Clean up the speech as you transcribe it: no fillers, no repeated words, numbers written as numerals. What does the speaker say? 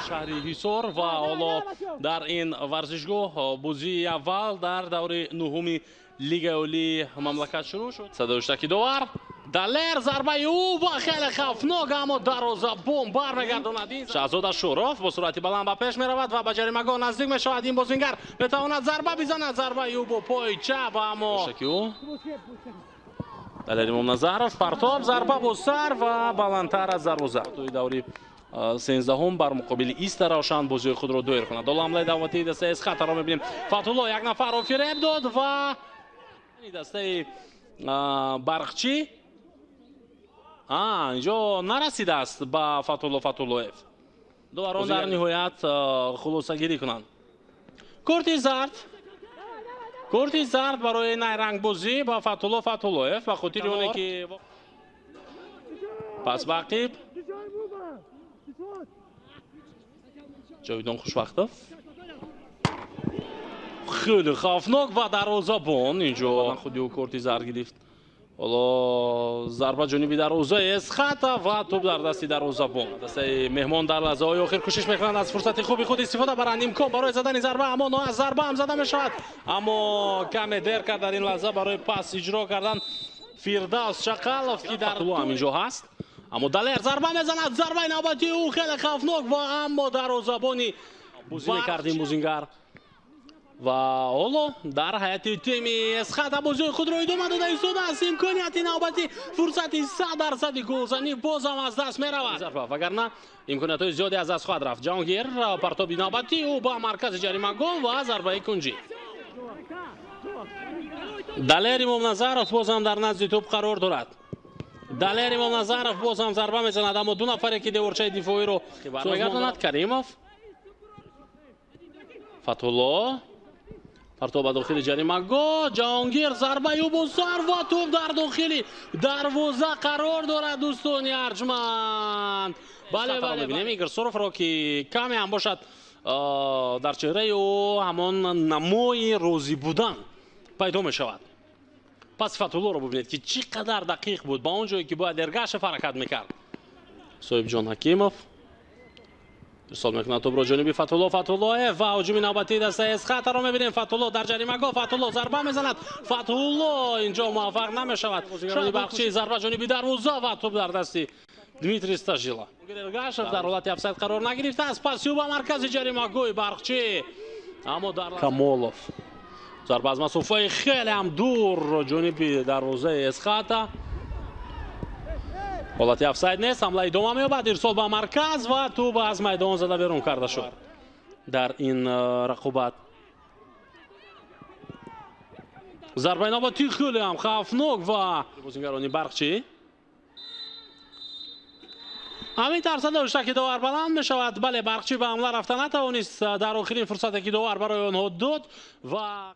Шаҳри Ҳисор ва ҳоло дар ин варзишгоҳ бозии аввал дар даври нуҳуми Лигаи Олии мамлакат шурӯъ шуд. Садои довар, Далер, зарбаи ӯ ва хеле хавфнок, аммо дарвозабон бармегардонад. Шаҳзода Шӯров бо суръати баланд ба пеш меравад ва ба ҷаримагоҳ наздик мешавад. Ин бозингар метавонад зарба бизанад. Зарбаи ӯ бо пои чап, аммо Далер Имомназаров партоб, зарба бо сар ва баландтар аз дарвоза. Тои даври 13-ум бар муқобили Иста Равшан бозии худро доир кунад. Ҳоло ҳамлаи давлатии дастаи Эсхатаро мебинем. Фатулло як нафарро фиреб дод ва дастаи Барқчӣ инҷо нарасидааст ба Фатулло Фатуллоев. Доварон дар ниҳоят хулосагирӣ кунанд. Корти зард, корти зард барои найрангбозӣ ба Фатулло Фатуллоев ба хотири оне ки пас ба ақиб Ҷовидон Хушвақтов, хеле хавфнок ва дарвозабон инҷо худи ӯ корти зард гирифт. Ҳоло зарба ҷониби дарвозаи Эсхата ва тӯб дар дасти дарвозабон. Дастаи меҳмон дар лаҳзаҳои охир кӯшиш мекунанд аз фурсати хуби худ истифода баранд. Имкон барои задани зарба, аммо ноаз зарба ҳам зада мешавад, аммо каме дер кард дар ин лаҳза барои пас иҷро кардан Фирдавс Чақалов, ки дар тӯ ҳам инҷо ҳаст. Аммо Далер зарба мезанад, зарбаи навбатии ӯ хеле хавфнок ва аммо дарвозабони бозӣ мекард ин бозингар. Ва ҳоло дар ҳайати тими Эсхата бозии худро идома дода истодааст. Имконияти навбатӣ, фурсати 100% голзанӣ бозам аз даст меравад, вагарна имкониятҳои зиёде аз даст хоҳад рафт. Ҷаҳонгир, партоби навбатӣ ӯ ба маркази ҷаримагоҳ ва зарбаи кунҷӣ. Далер Имомназаров бозам дар назди тӯб қарор дорад. Далер Имомназаров боз ҳам зарба мезанад, аммо ду нафаре ки деворчаи дифоиро бармегардонад. Каримов, Фатулло, партоб ба дохили ҷаримагоҳ, Ҷаҳонгир, зарбаи ӯ бо сар ва тӯб дар дохили дарвоза қарор дорад. Дӯстони арҷманд, бале, бале, мебинем Игор Суровро, ки каме ҳам бошад дар чеҳраи ӯ ҳамон намои розӣ будан пайдо мешавад. Пас Фатуллоро бубинед, ки чӣ қадар дақиқ буд ба он ҷое ки бояд Эргашев ҳаракат мекард. Соҳибҷон Ҳакимов ирсол мекунад тӯбро ҷониби Фатулло Фатуллоев ва ҳуҷуми навбатии дастаи Эсхатаро мебинем. Фатулло дар ҷаримагоҳ, Фатулло зарба мезанад, Фатулло инҷо муваффақ намешавад. Барқчӣ, зарба ҷониби дарвоза ва тӯб дар дасти Дмитрий Стажила. Эргашев дар ҳолати офсайд қарор нагирифтааст. Паси ӯ ба маркази ҷаримагоҳи Барқчӣ, аммо дар Камолов зарба аз масофаи хеле ҳам дур ҷониби дарвозаи Эсхата. Ҳолати офсайд нест, ҳамла идома меёбад. Ирсол ба марказ ва тӯб аз майдон зада берун карда шуд дар ин рақобат. Зарбаи навбатӣ хеле ҳам хавфнок ва бозингарони Барқчӣ. Ҳамин тавр садои ки довар баланд мешавад. Бале, Барқчӣ ба ҳамла рафта натавонист дар охирин фурсате ки довар барои онҳо дод ва